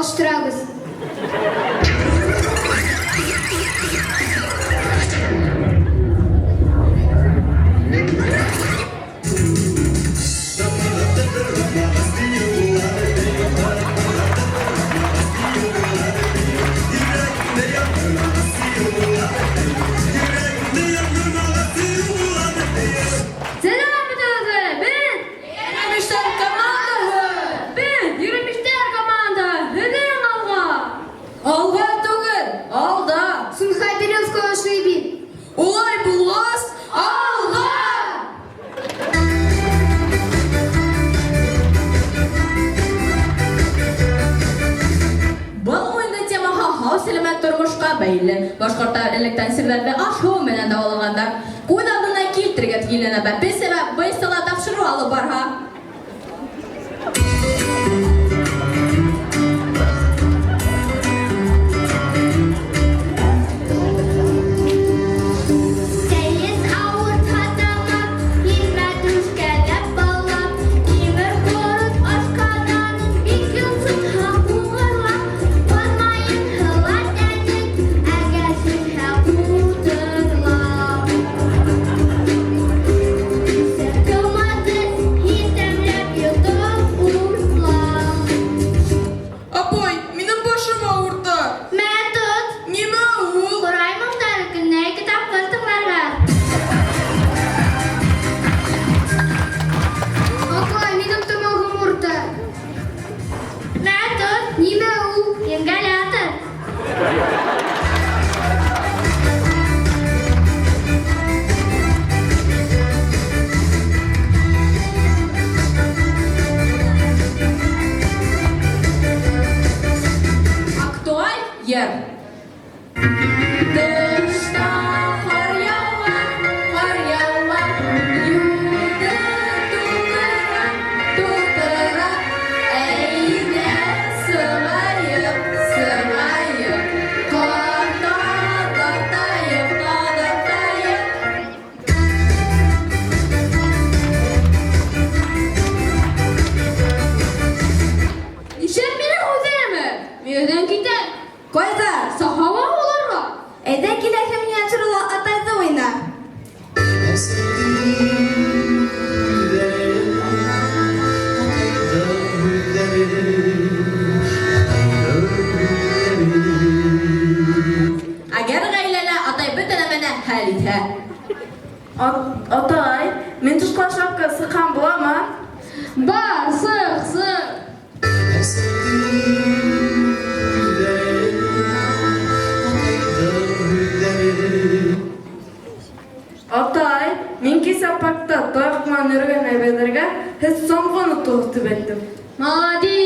Алыштырабыз. Сәлам бөтәгеҙгә! Беҙ Егерме командаһы! Беҙ егерме команда! Һеҙҙең алға! Алға түгел, алда. Сунхай березка бит. Улай булғас, алға! Был уйындың темаһы һау сәләмәт тормошҡа бәйле. Башҡорттар электән сирҙәрҙе аш-һыу менән дауалағандар. Күҙ алдына килтергеҙ Елена Бәпесева Бейсала тапшырыу алып барһа. Сәйез ауыртһа тамаҡ, һин мәтрүшкәләп баллап, тимер ҡорот ашҡаҙанын бик йонсотһа ҡуғырлап, ҡаҙмайын һыла тәнең, әгәр шешә ҡутырлап. Кылмады һин тәмләп йотоп уртлап. Апай, минең башым ауырта. Мә, тот! Нимә ул? Ҡурай моңдары көнөнә ике тапҡыр тыңларға. Апай, минең тамағым ауырта. Мә, тот! Нимә ул? Ингалятор. Актуаль йыр. Тышта ҡар яуа, ҡар яуа, юлды тултыра, тултыра. Әйҙә сығайыҡ, сығайыҡ, ҡар таҙартайыҡ, таҙартайыҡ. Нишләп минең үҙемме? Мин өйҙән китәм. Ҡайҙа? Сахауа уларға. Әйҙә киләһе миниатюрала атайҙы уйна. Әгәр ғаиләлә атай бөтә нәмәне хәл итһә. Атай, мин тышҡа шапка сыҡһам буламы? Бар, сыҡ, сыҡ. Атай, мин кисә паркта таяҡ менән йөрөгән әбейҙәргә һеҙ саңғыны төбәттем. Молодец!